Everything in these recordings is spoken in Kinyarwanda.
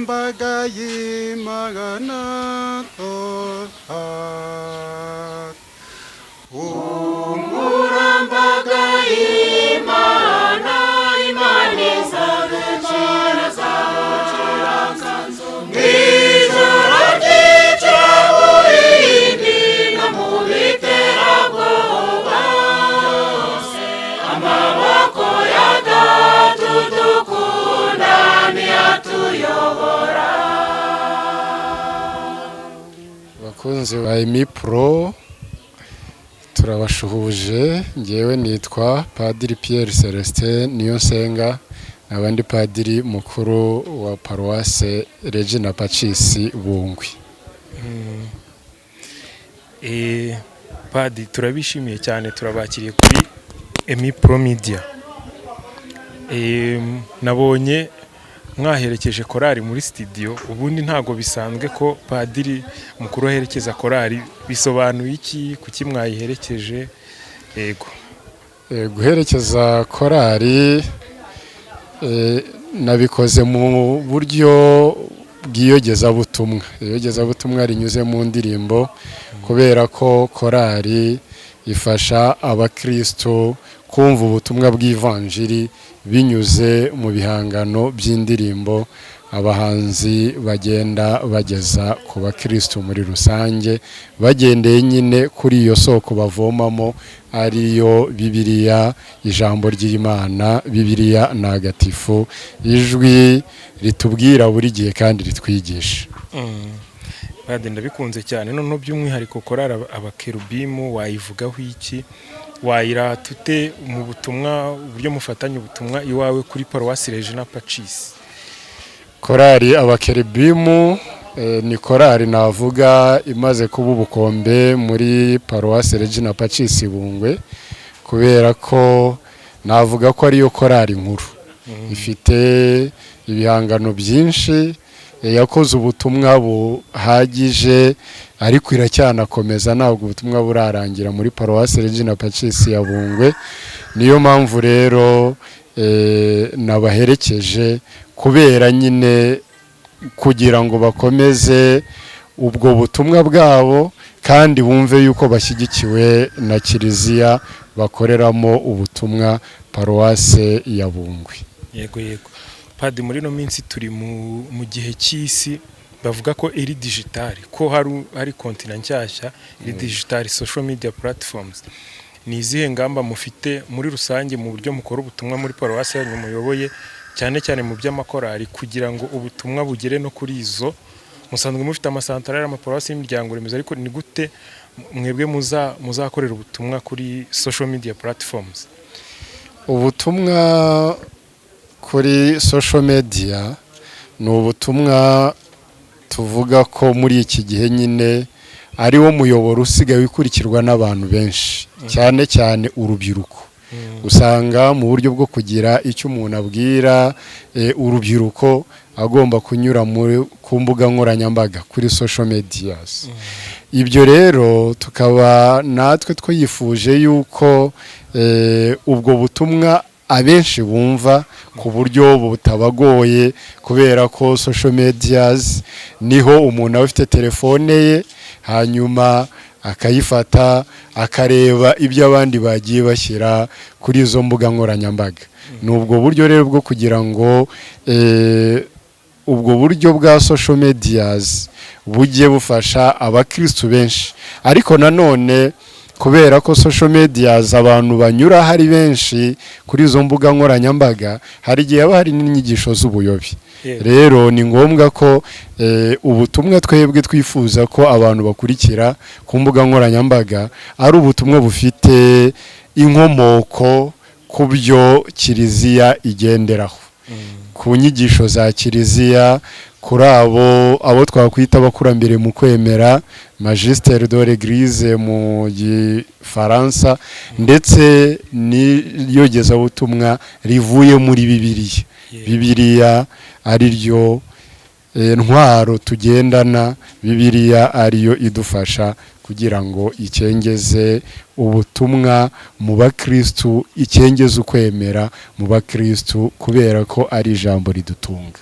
Mbaga y'Imana. Humura, mbaga y'Imana, Imana izaducira mw'ijoro ry'icuraburindi no mu biterabwoba. Amaboko ya Data udukunda ntiyatuyobora. Abakunzi ba Emi Pro, turabashuhuje. Ngewe nitwa Padiri Pierre Celestin Niyonsenga, nkaba ndi padiri mukuru wa Paruwase Regina Pacis Bungwe. Padi, turabishimiye cyane, turabakiriye kuri Emi Pro Media. Nabonye mwaherekeje korali muri studio. Ubundi ntabwo bisanzwe ko padiri mukuru aherekeza korali. Bisobanuye iki? Kuki mwayiherekeje? Yego. Guherekeza korali nabikoze mu buryo bw'iyogezabutumwa, iyogezabutumwa rinyuze mu ndirimbo, kubera ko korali ifasha abakristo kumva ubutumwa bw'ivanjiri binyuze mu bihangano by'indirimbo abahanzi bagenda bageza ku bakristo muri rusange, bagendeye nyine kuri iyo soko bavomamo, ariyo Bibiliya, ijambo ry'Imana, Bibiliya ntagatifu, ijwi ritubwira buri gihe kandi ritwigisha. Padi, ndabikunze cyane. Noneho by'umwihariko korali Abakerubimu wayivugaho iki? Wayirata ute mu butumwa, uburyo mufatanya ubutumwa iwawe kuri Paruwasi Regina Pacis? Korali Abakerubimu ni korali navuga imaze kuba ubukombe muri Paruwasi Regina Pacis Bungwe, kubera ko navuga ko ariyo korali nkuru ifite ibihangano byinshi, yakoze ubutumwa buhagije, ariko iracyanakomeza, ntabwo ubutumwa burarangira muri Paruwasi Regina Pacis ya Bungwe. Niyo mpamvu rero nabaherekeje, kubera nyine kugira ngo bakomeze ubwo butumwa bwabo kandi bumve yuko bashyigikiwe na kiliziya bakoreramo ubutumwa, Paruwase ya Bungwe. Yego, padi. Muri ino minsi turi mu gihe cy'isi bavuga ko iri digital, ko hari continent nshyashya iri digital, social media platforms. Ni izihe ngamba mufite muri rusange mu buryo mukora ubutumwa muri paruwasi yanyu muyoboye, cyane cyane mu by'amakorali, kugira ngo ubutumwa bugere no kuri izo? Musanzwe mufite amasantarari, amaparuwasi y'imiryango remezo, ariko ni gute mwebwe muzakorera ubutumwa kuri social media platforms? Ubutumwa kuri social media ni ubutumwa tuvuga ko muri iki gihe nyine ari wo muyoboro usigaye ukurikirwa n'abantu benshi, cyane cyane urubyiruko. Usanga mu buryo bwo kugira icyo umuntu abwira urubyiruko agomba kunyura ku mbuga nkoranyambaga, kuri social medias. Ibyo rero tukaba natwe twifuje yuko ubwo butumwa abenshi bumva ku buryo butabagoye, kubera ko social medias niho umuntu aba afite telefone ye, hanyuma akayifata akareba ibyo abandi bagiye bashyira kuri izo mbuga nkoranyambaga. Ni ubwo buryo rero bwo kugira ngo ubwo buryo bwa social medias bujye bufasha abakristu benshi. Ariko nanone kubera ko social medias abantu banyura hari benshi kuri izo mbuga nkoranyambaga, hari igihe haba hari n'inyigisho z'ubuyobe. Rero ni ngombwa ko ubutumwa twebwe twifuza ko abantu bakurikira ku mbuga nkoranyambaga ari ubutumwa bufite inkomoko ku byo kiliziya igenderaho, ku nyigisho za kiliziya, kuri abo twakwita abakurambere mu kwemera, magistère de l'Église mu gifaransa, ndetse n'iyogezabutumwa rivuye muri Bibiliya. Bibiliya ari ryo ntwaro tugendana, Bibiliya ariyo idufasha kugira ngo ikengeze ubutumwa mu bakristu, ikengeze ukwemera mu bakristu, kubera ko ari ijambo ridutunga.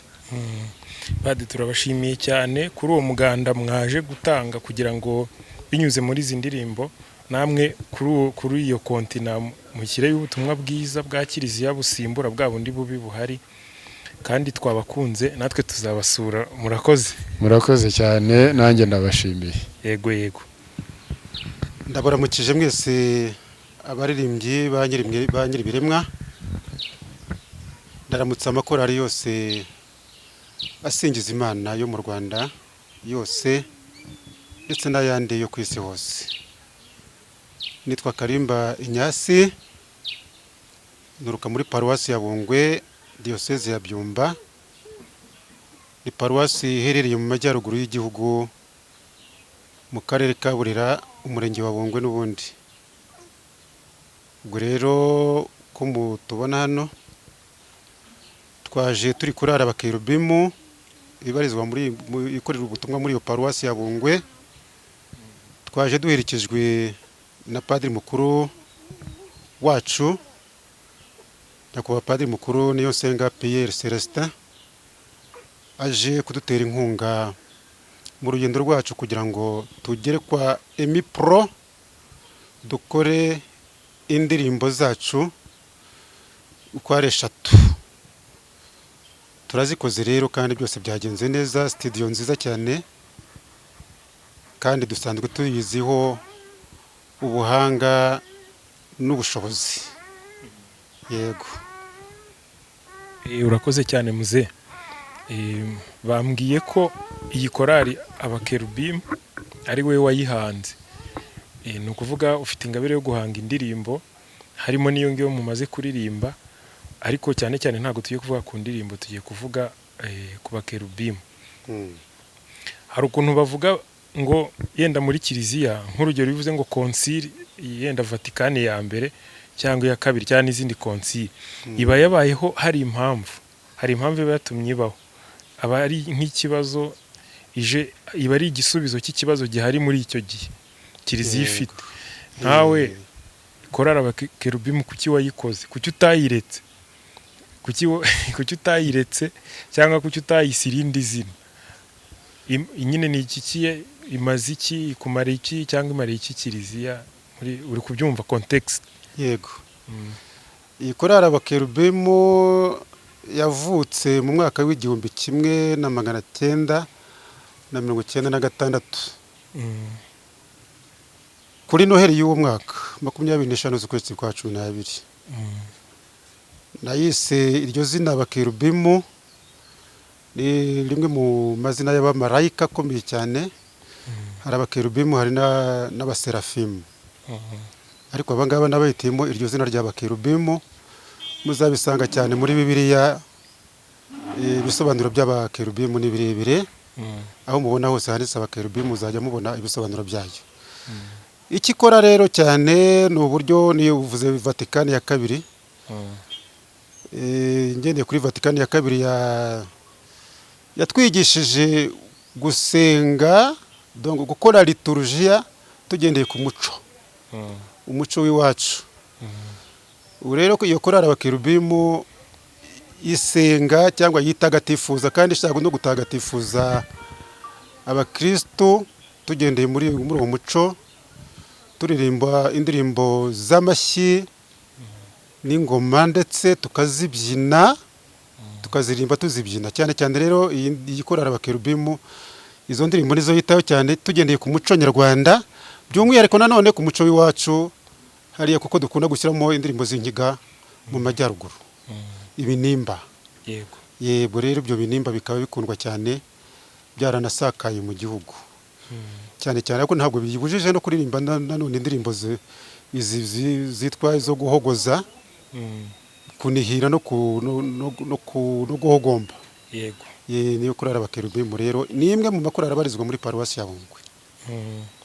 Padi, turabashimiye cyane kuri uwo muganda mwaje gutanga kugira ngo binyuze muri izi ndirimbo namwe kuri iyo continent mushyireyo ubutumwa bwiza bwa Kiliziya busimbura bwa bundi bubi buhari, kandi twabakunze, natwe tuzabasura. Murakoze. Murakoze cyane, nanjye ndabashimiye. Yego, yego. Ndabaramukije mwese abaririmbyi ba nyir'ibiremwa. Ndaramutsa amakorali yose asingiza Imana yo mu Rwanda yose ndetse n'ayandi yo ku isi hose. Nitwa Karimba Inyasi, nturuka muri Paruwasi ya Bungwe, Diyoseze ya Byumba. Ni paruwasi iherereye mu majyaruguru y'igihugu, mu karere ka Burera, umurenge wa Bungwe n'ubundi. Ubwo rero ko mutubona hano, twaje turi korali Abakerubimu ibarizwa muri ikorera ubutumwa muri iyo paruwasi ya Bungwe. Twaje duherekejwe na padiri mukuru wacu, nyakubahwa padiri mukuru Niyonsenga Pierre Celestin, aje kudutera inkunga mu rugendo rwacu kugira ngo tugere kwa Emi Pro, dukore indirimbo zacu uko ari eshatu. Turazikoze rero kandi byose byagenze neza. Studio nziza cyane, kandi dusanzwe tuyiziho ubuhanga n'ubushobozi. Yego. Urakoze cyane muze. Bambwiye ko iyi korali Abakerubimu ari we wayihanze. Ni ukuvuga ufite ingabire yo guhanga indirimbo, harimo n'iyo ngiyo mumaze kuririmba, ariko cyane cyane ntabwo tugiye kuvuga ku ndirimbo, tugiye kuvuga ku bakerubimu. Hari ukuntu bavuga ngo yenda muri Kiliziya, nk'urugero bivuze ngo konsili yenda Vatikani ya mbere cyangwa iya kabiri cyangwa n'izindi konsili iba yabayeho, hari impamvu iba yatumye ibaho, aba ari nk'ikibazo ije, iba ari igisubizo cy'ikibazo gihari muri icyo gihe Kiliziya ifite. Nkawe korali Abakerubimu, kuki wayikoze? Kuki utayiretse? Kuki utayiretse cyangwa kuki utayise irindi zina? Nyine ni iki imaze iki, ikumara iki cyangwa imara iki Kiliziya? Muri uri kubyumva context? Yego. Iyi korali Abakerubimu yavutse mu mwaka w'1996, kuri Noheli y'uwo mwaka, 25 z'ukwezi kwa 12. Nayise iryo zina Abakerubimu, ni rimwe mu mazina y'abamarayika akomeye cyane. Hari Abakerubimu, hari n'Abaserafimu, ariko aba ngaba n'abahitiyemo iryo zina ry'Abakerubimu. Muzabisanga cyane muri Bibiliya. Ibisobanuro by'Abakerubimu ni birebire. Aho mubona hose handitse Abakerubimu, muzajya mubona ibisobanuro byayo. Icyo ikora rero cyane ni uburyo, niyo uvuze Vatikani ya kabiri, ngendeye kuri Vatikani ya kabiri yatwigishije gusenga, donc gukora liturujia tugendeye ku muco, umuco w'iwacu. Ubu rero iyo korali Abakerubimu isenga cyangwa yitagatifuza kandi ishaka no gutagatifuza abakristo tugendeye muri uwo muco, turirimba indirimbo z'amashyi n'ingoma ndetse tukazibyina, tukazirimba tuzibyina cyane cyane. Rero iyi korali Abakerubimu izo ndirimbo nizo yitaho cyane, tugendeye ku muco nyarwanda, by'umwihariko nanone ku muco w'iwacu hariya, kuko dukunda gushyiramo indirimbo z'inkiga mu majyaruguru, ibinimba. Yego, rero ibyo binimba bikaba bikundwa cyane, byaranasakaye mu gihugu cyane cyane, ariko ntabwo bibujije no kuririmba nanone indirimbo izi zitwa izo guhogoza, kunihira no guhogomba. Niyo korali Abakerubimu rero, ni imwe mu makorali abarizwa muri Paruwasi ya Bungwe.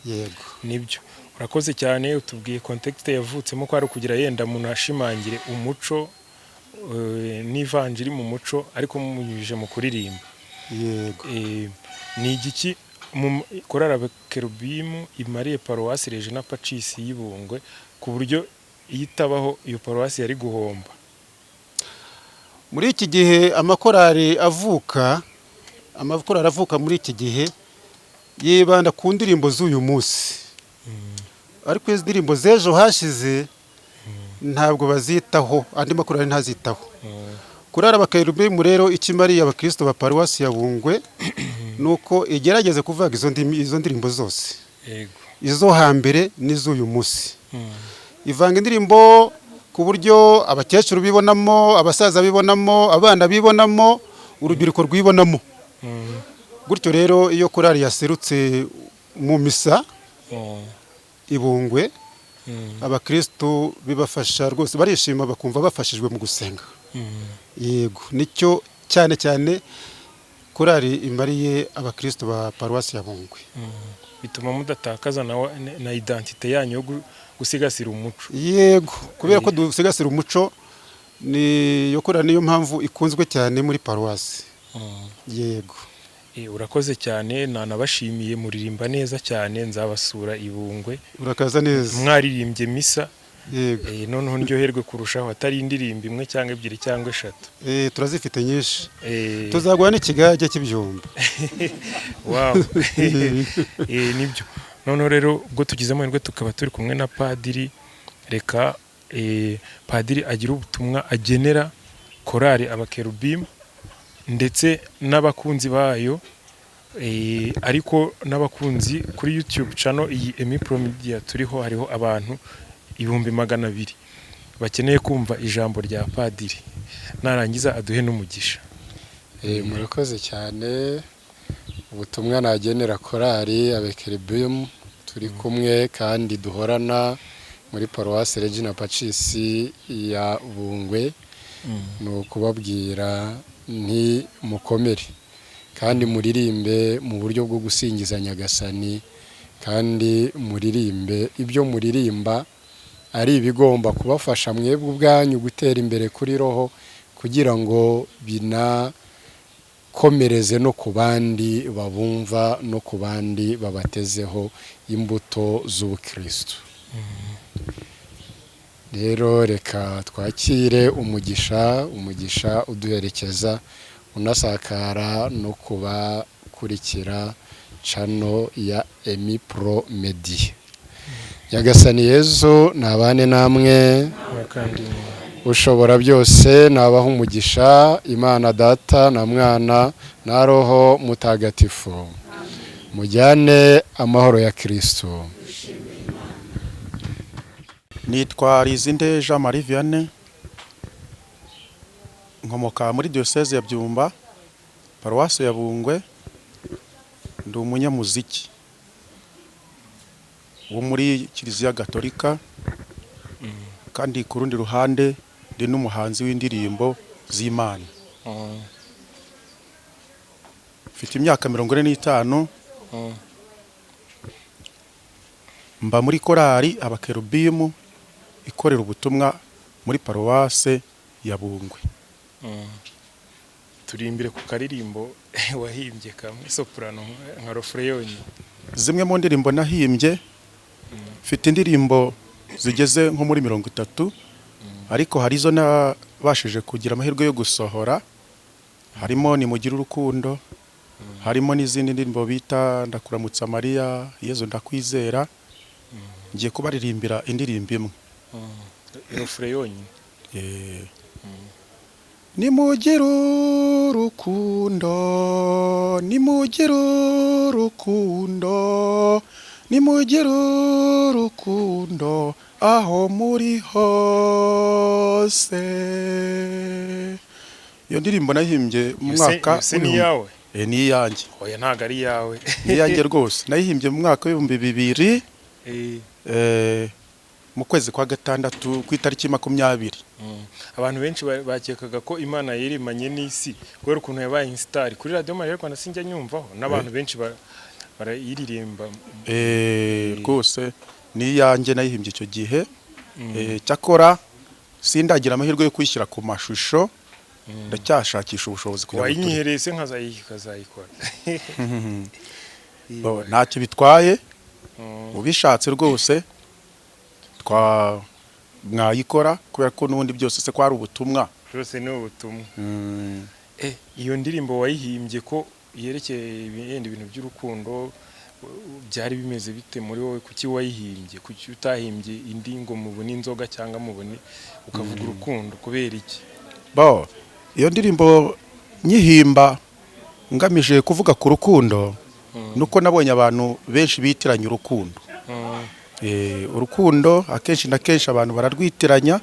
Yego. Nibyo, urakoze cyane. Utubwiye context yavutsemo, ko ari ukugira yenda umuntu ashimangire umuco n'ivanjiri mu muco, ariko munyujije mu kuririmba. Yego. Ni igiki korali Abakerubimu imariye Paruwasi Regina Pacis y'Ibungwe, ku buryo iyo itabaho iyo paruwasi yari guhomba? Muri iki gihe amakorari avuka muri iki gihe yibanda ku ndirimbo z'uyu munsi, ariko izi ndirimbo z'ejo hashize ntabwo bazitaho, andi makorari ntazitaho. Korari Abakerubimu rero, icyo imariye abakristo ba Paruwasi ya Bungwe ni uko igerageza kuvuga izo ndirimbo zose, izo hambere n'iz'uyu munsi. Ivanga indirimbo ku buryo abakecuru bibonamo, abasaza bibonamo, abana bibonamo, urubyiruko rwibonamo. Gutyo rero, iyo korali yaserutse mu misa i Bungwe, abakristu bibafasha rwose, barishima, bakumva bafashijwe mu gusenga. Yego, nicyo cyane cyane korali imariye abakristu ba Paruwasi ya Bungwe. Bituma mudatakaza na identité yanyu yo gusigasira umuco. Yego, kubera ko dusigasira umuco, ni yo korali, niyo mpamvu ikunzwe cyane muri paruwasi. Yego. Urakoze cyane, nanabashimiye, muririmba neza cyane. Nzabasura i Bungwe. Urakaza neza. Mwaririmbye misa. Yego. Noneho ndyoherwe kurushaho, atari indirimbo imwe cyangwa ebyiri cyangwa eshatu. Turazifite nyinshi. Tuzaguha n'ikigage cy'ibyumba. Wow. Nibyo. Noneho rero, ubwo tugize amahirwe tukaba turi kumwe na padiri, reka padiri agira ubutumwa agenera korali Abakerubimu ndetse n'abakunzi bayo, ariko n'abakunzi kuri YouTube channel iyi Emi Pro Media turiho, hariho abantu 200,000 bakeneye kumva ijambo rya padiri, narangiza aduhe n'umugisha. Murakoze cyane. Ubutumwa nagenera korali Abakerubimu turi kumwe kandi duhorana muri Paruwasi Regina Pacis ya Bungwe ni ukubabwira nti: mukomere kandi muririmbe mu buryo bwo gusingiza Nyagasani, kandi muririmbe ibyo muririmba ari ibigomba kubafasha mwebwe ubwanyu gutera imbere kuri roho, kugira ngo binakomereze no ku bandi babumva no ku bandi babatezeho imbuto z'ubukristo. Rero reka twakire umugisha, umugisha uduherekeza unasakara no kubakurikira channel ya Emi Pro Media. Nyagasani Yezu nabane namwe. Kandi Ushobora byose nabaha umugisha, Imana Data na Mwana na Roho Mutagatifu. Mujyane amahoro ya Kristo. Nitwa Rizinde Jean Marie Vianney, nkomoka muri Diyoseze ya Byumba, Paruwasi ya Bungwe. Ndi umunyamuziki wo muri Kiliziya Gatolika, kandi ku rundi ruhande ndi n'umuhanzi w'indirimbo z'Imana. Mfite imyaka 45. Mba muri korali Abakerubimu ikorera ubutumwa muri Paruwase ya Bungwe. Turimbire ku karirimbo wahimbye kamwe, soprano nka refrain yonyine. Zimwe mu ndirimbo nahimbye, mfite indirimbo zigeze nko muri 30, ariko hari izo nabashije kugira amahirwe yo gusohora, harimo Nimugire Urukundo, harimo n'izindi ndirimbo bita Ndakuramutsa Mariya, Yezu Ndakwizera. Ngiye kubaririmbira indirimbo imwe. Refrain yonyine. Nimugire urukundo, nimugire urukundo, nimugire urukundo aho muri hose. Iyo ndirimbo nayihimbye mu mwaka Iyo se ni w'ibihumbi- iyawe? Ni iyanjye. Oya, ntabwo ari iyawe. Ni iyanjye rwose, nayihimbye mu mwaka w'2000, mu kwezi kwa gatandatu ku itariki 20. Abantu benshi bakekaga ko Imana yirimanye n'isi kubera ukuntu yabaye instar kuri Radiyo Mariya Rwanda. Sinjya nyumvaho n'abantu benshi barayiririmba. Rwose ni iyanjye, nayihimbye icyo gihe. Cyakora sindagira amahirwe yo kuyishyira ku mashusho, ndacyashakisha ubushobozi kugira ngo Wayinyihereye se nkazayikora? Bo, ntacyo bitwaye, ubishatse rwose twa mwayikora, kubera ko n'ubundi byose se ko ari ubutumwa. Byose ni ubutumwa. Iyo ndirimbo wayihimbye ko yerekeye yenda ibintu by'urukundo, byari bimeze bite muri wowe? Kuki wayihimbye? Kuki utahimbye indi ngo mubone inzoga cyangwa mubone ukavuga urukundo, kubera iki? Bo, iyo ndirimbo nyihimba ngamije kuvuga ku rukundo, nuko nabonye abantu benshi bitiranya urukundo. Urukundo akenshi na kenshi abantu bararwitiranya,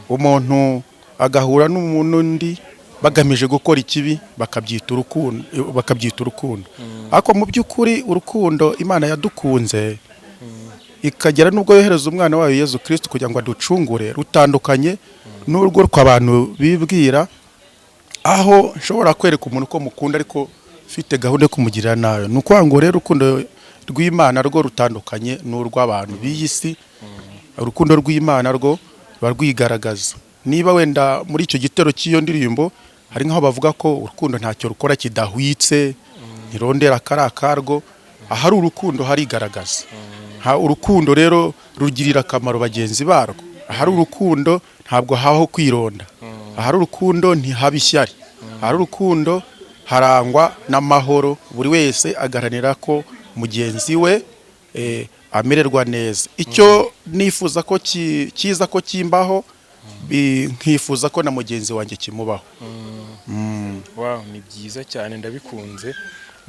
umuntu agahura n'undi bagamije gukora ikibi, bakabyita urukundo, bakabyita urukundo. Ariko mu by'ukuri urukundo Imana yadukunze ikagera n'ubwo yohereza umwana wayo Yezu Kristo kugira ngo aducungure, rutandukanye n'urwo abantu bibwira, aho nshobora kwereka umuntu ko mukunda ariko mfite gahunda yo kumugirira nabi. Ni ukuvuga ngo rero urukundo rw'Imana rwo rutandukanye n'urw'abantu b'iyi si. Urukundo rw'Imana rwo ruba rwigaragaza. Niba wenda muri icyo gitero cy'iyo ndirimbo hari nk'aho bavuga ko urukundo ntacyo rukora kidahwitse, ntirondera akari akarwo, ahari urukundo harigaragaza. Urukundo rero rugirira akamaro bagenzi barwo. Ahari urukundo ntabwo habaho kwironda, ahari urukundo ntihaba ishyari, ahari urukundo harangwa n'amahoro, buri wese agaharanira ko mugenzi we amererwa neza. Icyo nifuza ko kiza ko kimbaho, nkifuza ko na mugenzi wanjye kimubaho. Wow, ni byiza cyane, ndabikunze.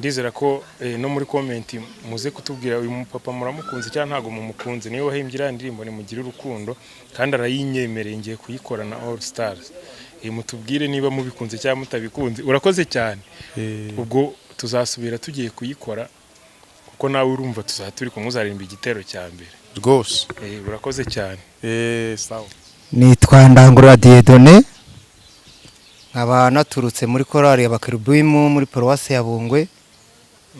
Ndizera ko no muri comment muze kutubwira uyu mupapa muramukunze cyangwa ntabwo mumukunze. Niwe wahimbye iriya ndirimbo "Nimugire urukundo", kandi arayinyemereye, ngiye kuyikora na All Stars. Mutubwire niba mubikunze cyangwa mutabikunze. Urakoze cyane. Ubwo tuzasubira tugiye kuyikora, kuko nawe urumva tuzaba turi kumwe, uzaririmba igitero cya mbere. Rwose. Urakoze cyane. Sawa. Nitwa Ndangurura Dieudonné, nkaba naturutse muri korali ya Bakerubimu muri paruwasi ya Bungwe,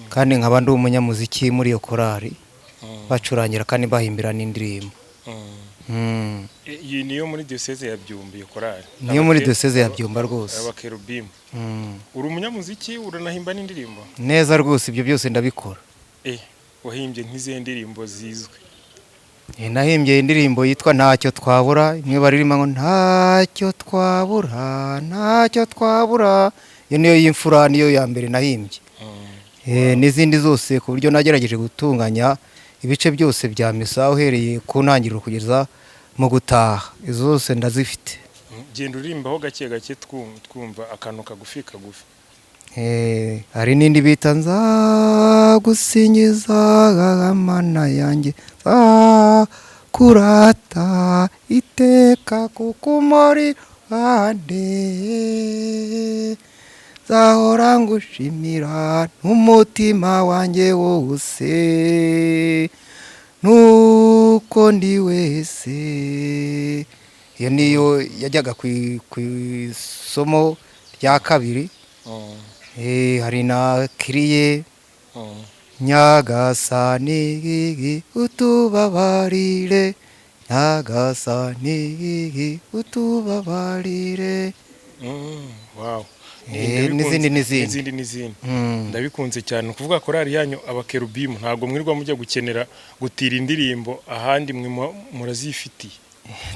kandi nkaba ndi umunyamuziki muri iyo korali, bacurangira kandi bahimbira n'indirimbo. Iyi niyo muri diyoseze ya Byumba, iyo korali? Niyo muri diyoseze ya Byumba rwose. Abakerubimu. Uri umunyamuziki, uranahimba n'indirimbo? Neza rwose, ibyo byose ndabikora. Wahimbye nk'izihe ndirimbo zizwi? Nahimbye indirimbo yitwa "Ntacyo Twabura", imwe baririmba ngo "Ntacyo twabura, ntacyo twabura". Iyo niyo y'imfura, niyo ya mbere nahimbye. N'izindi zose, ku buryo nagerageje gutunganya ibice byose bya misa uhereye ku ntangiriro kugeza mu gutaha, izo zose ndazifite. Genda uririmbaho gake gake, twumva akantu kagufi kagufi. Hari n'indi bita "Nzagusingiza Mana yanjye, nzakurata iteka kuko umuri iruhande, nzahora ngushimira n'umutima wanjye wose nuko ndi wese". Iyo niyo yajyaga ku isomo rya kabiri. Hari na kiriye "Nyagasani utubabarire, Nyagasani utubabarire". Wow. N'izindi n'izindi. N'izindi n'izindi. Ndabikunze cyane. Ni ukuvuga korali yanyu Abakerubimu ntabwo mwirirwa mujya gukenera gutira indirimbo ahandi, mwe murazifitiye?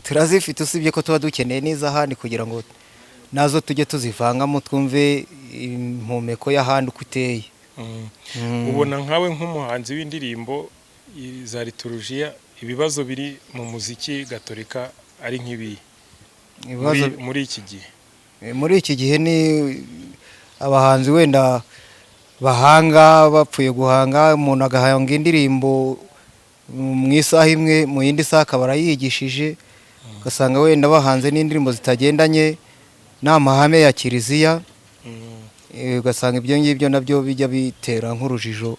Turazifite, usibye ko tuba dukeneye n'iz'ahandi kugira ngo nazo tujye tuzivangamo, twumve impumeko y'ahandi uko iteye. Ubona nkawe nk'umuhanzi w'indirimbo za liturujia, ibibazo biri mu muziki gatolika ari nk'ibihe? Ibibazo muri iki gihe? Muri iki gihe ni abahanzi wenda bahanga bapfuye guhanga, umuntu agahanga indirimbo mu isaha imwe, mu yindi saha akaba arayigishije, ugasanga wenda bahanze n'indirimbo zitagendanye n'amahame ya kiliziya. Ugasanga ibyo ngibyo nabyo bijya bitera nk'urujijo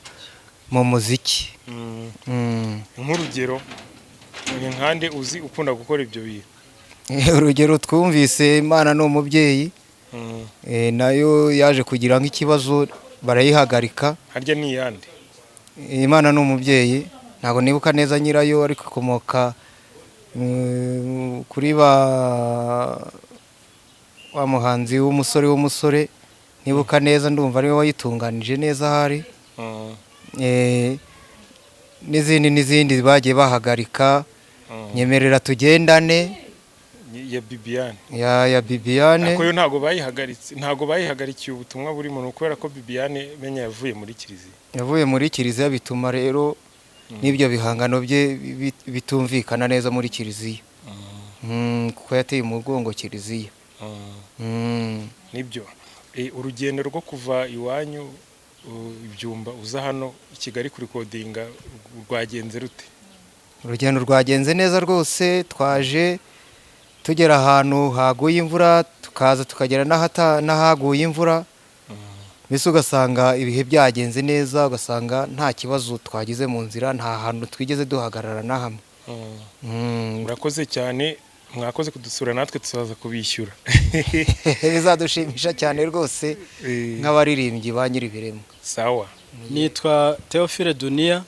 mu muziki. Nk'urugero ni nkande uzi ukunda gukora ibyo bintu? Urugero twumvise "Imana ni umubyeyi", nayo yaje kugira nk'ikibazo barayihagarika. Harya ni iyande? "Imana ni umubyeyi" ntabwo nibuka neza nyirayo, ariko ikomoka kuri ba wa muhanzi w'umusore nibuka neza, ndumva ariwe wayitunganije neza ahari. N'izindi n'izindi bagiye bahagarika, "Nyemerera tugendane", Ya Bibiane. Ya Bibiane. Ariko yo ntabwo bayihagaritse, ntabwo bayihagarikiye ubutumwa burimo, ni ukubera ko Bibiane menya yavuye muri kiliziya. Yavuye muri kiliziya, bituma rero n'ibyo bihangano bye bitumvikana neza muri kiliziya, kuko yateye umugongo kiliziya. Nibyo. Urugendo rwo kuva iwanyu ibyumba uza hano i Kigali kurikodinga rwagenze rute? Urugendo rwagenze neza rwose. Twaje tugera ahantu haguye imvura, tukaza tukagera n'ahaguye imvura, mbese ugasanga ibihe byagenze neza, ugasanga nta kibazo twagize mu nzira, nta hantu twigeze duhagarara na hamwe. Murakoze cyane, mwakoze kudusura, natwe tuzaza kubishyura. Bizadushimisha cyane rwose nk'abaririmbyi ba Nyir'ibiremwa. Sawa. Nitwa Theophile Dunia,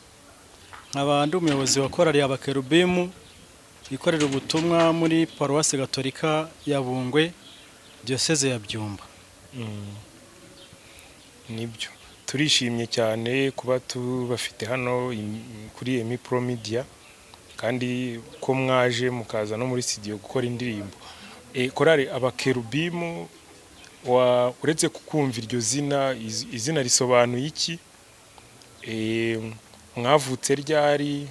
nkaba ndi umuyobozi wa korali Abakerubimu ikorera ubutumwa muri Paruwasi Gatolika ya Bungwe, Diyoseze ya Byumba. Nibyo, turishimye cyane kuba tubafite hano kuri Emi Pro Media, kandi ko mwaje mukaza no muri studio gukora indirimbo. Korali Abakerubimu, wa uretse kukumva iryo zina, izina risobanuye iki? Mwavutse ryari?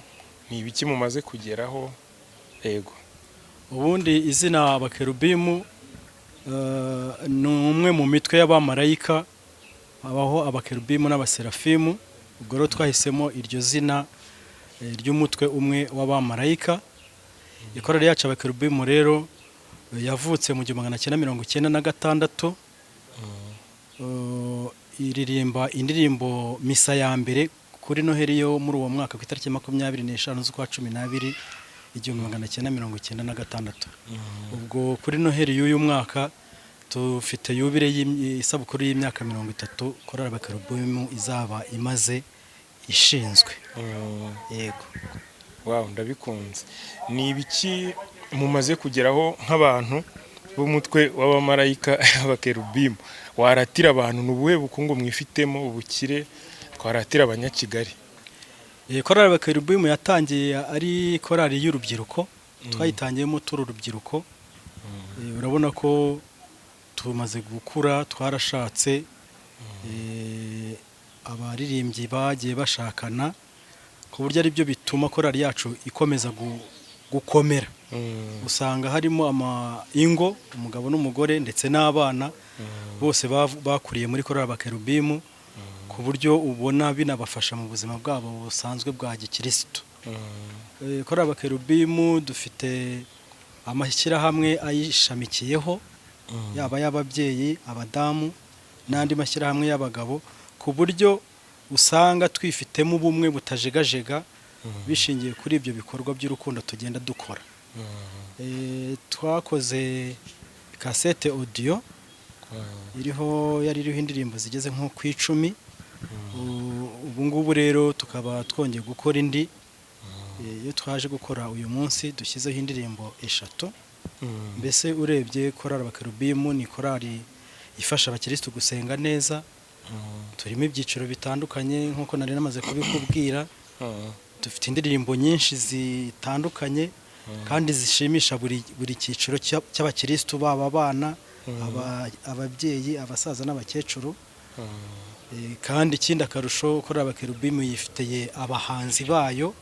Ni ibiki mumaze kugeraho? Yego. Ubundi izina Abakerubimu ni umwe mu mitwe y'abamarayika. Habaho abakerubimu n'abaserafimu. Ubwo rero twahisemo iryo zina ry'umutwe umwe w'abamarayika. Ikorali yacu Abakerubimu rero yavutse mu 1996, iririmba indirimbo misa ya mbere kuri Noheli yo muri uwo mwaka, ku itariki 25 z'ukwa 12, 1996. Ubwo kuri Noheli y'uyu mwaka tufite yubile y'isabukuru y'imyaka 30 korali Abakerubimu izaba imaze ishinzwe. Yego. Wow, ndabikunze. Ni ibiki mumaze kugeraho nk'abantu b'umutwe w'abamarayika abakerubimu waratira abantu? Ni ubuhe bukungu mwifitemo, ubukire twaratira Abanyakigali? Korali Abakerubimu yatangiye ari korali y'urubyiruko. Twayitangiyemo turi urubyiruko. Urabona ko tumaze gukura, twarashatse, abaririmbyi bagiye bashakana, ku buryo ari byo bituma korali yacu ikomeza gukomera. Usanga harimo ama ingo, umugabo n'umugore ndetse n'abana, bose bakuriye muri korali Abakerubimu, ku buryo ubona binabafasha mu buzima bwabo busanzwe bwa gikirisitu. Korali Abakerubimu dufite amashyirahamwe ayishamikiyeho, yaba ay'ababyeyi, abadamu n'andi mashyirahamwe y'abagabo, ku buryo usanga twifitemo ubumwe butajegajega bishingiye kuri ibyo bikorwa by'urukundo tugenda dukora. Twakoze kasete audio iriho, yari iriho indirimbo zigeze nko ku 10. Ubu ngubu rero tukaba twongeye gukora indi. Iyo twaje gukora uyu munsi dushyizeho indirimbo eshatu. Mbese urebye, korali Abakerubimu ni korali ifasha abakirisitu gusenga neza. Turimo ibyiciro bitandukanye nk'uko nari namaze kubikubwira. Dufite indirimbo nyinshi zitandukanye kandi zishimisha buri cyiciro cy'abakirisitu, baba abana, ababyeyi, abasaza n'abakecuru. Kandi ikindi akarusho, korali Abakerubimu yifiteye abahanzi bayo,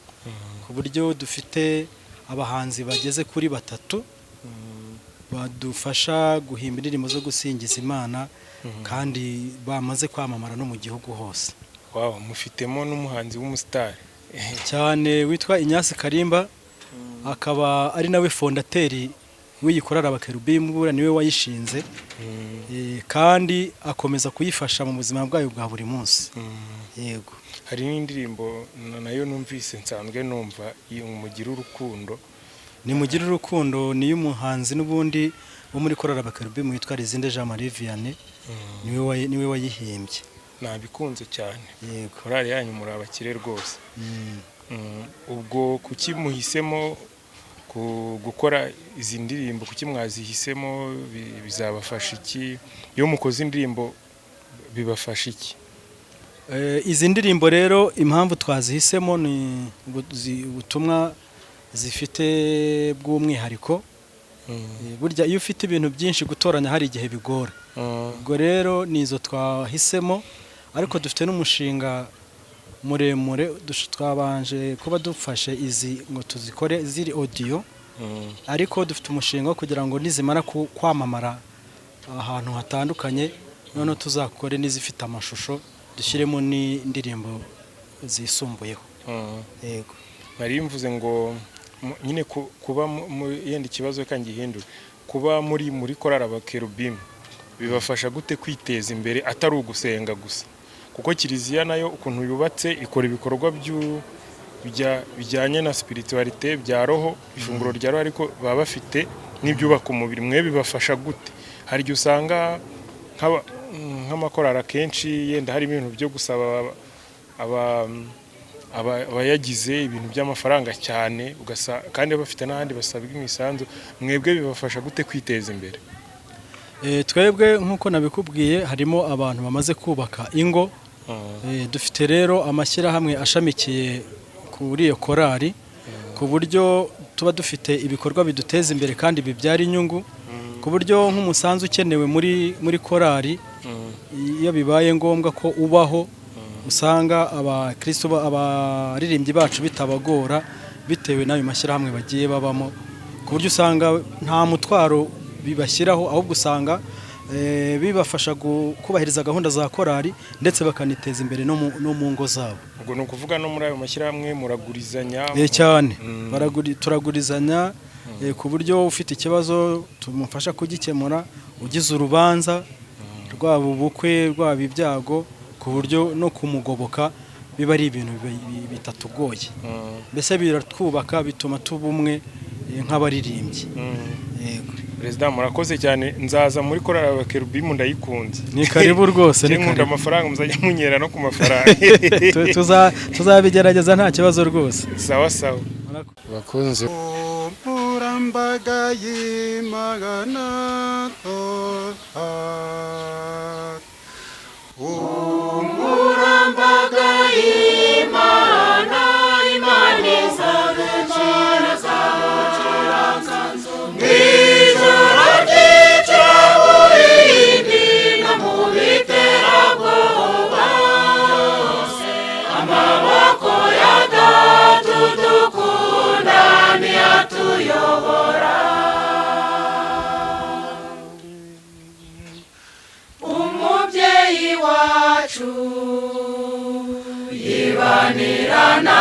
ku buryo dufite abahanzi bageze kuri batatu badufasha guhimba indirimbo zo gusingiza Imana, kandi bamaze kwamamara no mu gihugu hose. Wow, mufitemo n'umuhanzi w'umusitari. Cyane, witwa Inyasi Karimba, akaba ari nawe fondateur w'iyi korali Abakerubimu. Buriya niwe wayishinze, kandi akomeza kuyifasha mu buzima bwayo bwa buri munsi. Yego. Hari n'indirimbo nayo numvise, nsanzwe numva iyo Mugire Urukundo. Nimugire Urukundo ni iy'umuhanzi n'ubundi wo muri korali Abakerubimu witwa Rizinde Jean Marie Vianney, niwe wayihimbye. Nabikunze cyane. Yego. Korali yanyu muri abakire rwose. Ubwo kuki muhisemo gukora izi ndirimbo? Kuki mwazihisemo? Bizabafasha iki iyo mukoze indirimbo? Bibafasha iki? Izi ndirimbo rero impamvu twazihisemo ni ubutumwa zifite bw'umwihariko. Burya iyo ufite ibintu byinshi gutoranya hari igihe bigora. Ubwo rero ni izo twahisemo, ariko dufite n'umushinga muremure, twabanje kuba dufashe izi ngo tuzikore ziri audio, ariko dufite umushinga wo kugira ngo nizimara kwamamara ahantu hatandukanye, noneho tuzakore n'izifite amashusho, dushyiremo n'indirimbo zisumbuyeho. Yego. Nari mvuze ngo nyine kuba yenda ikibazo reka ngihindure, kuba muri korali Abakerubimu bibafasha gute kwiteza imbere atari ugusenga gusa? Kuko kiliziya nayo ukuntu yubatse ikora ibikorwa bijyanye na spiritualité, bya roho, ifunguro rya roho, ariko baba bafite n'ibyubaka umubiri. Mwe bibafasha gute? Hari igihe usanga nk'amakorali akenshi yenda harimo ibintu byo gusaba abayagize ibintu by'amafaranga cyane, ugasa kandi bafite n'ahandi basabwa imisanzu. Mwebwe bibafasha gute kwiteza imbere? Twebwe nk'uko nabikubwiye, harimo abantu bamaze kubaka ingo. Dufite rero amashyirahamwe ashamikiye kuri iyo korali, ku buryo tuba dufite ibikorwa biduteza imbere kandi bibyara inyungu, ku buryo nk'umusanzu ukenewe muri korali, iyo bibaye ngombwa ko ubaho, usanga abakristo abaririmbyi bacu bitabagora, bitewe n'ayo mashyirahamwe bagiye babamo, ku buryo usanga nta mutwaro bibashyiraho, ahubwo usanga bibafasha kubahiriza gahunda za korali, ndetse bakaniteza imbere no mu ngo zabo. Ubwo ni ukuvuga no muri ayo mashyirahamwe muragurizanya? Cyane. Turagurizanya, ku buryo ufite ikibazo tumufasha kugikemura, ugize urubanza, rwaba ubukwe, rwaba ibyago, ku buryo no kumugoboka biba ari ibintu bitatugoye. Mbese biratwubaka, bituma tuba umwe nk'abaririmbyi. Yego. Perezida, murakoze cyane. Nzaza muri korali Abakerubimu, ndayikunze. Ni karibu rwose, ni Njye nkunda karibu. amafaranga, muzajya munyera no ku mafaranga. Tuzabigerageza, nta kibazo rwose. Sawa sawa. Bakunze. Murambaga y'Imana. Umurambaga y'Imana, Imana izaducira mw'ijoro ry'icuraburindi no mu biterabwoba, amaboko ya Data udukunda ntiyatuyobora. Umubyeyi wacu yibanira na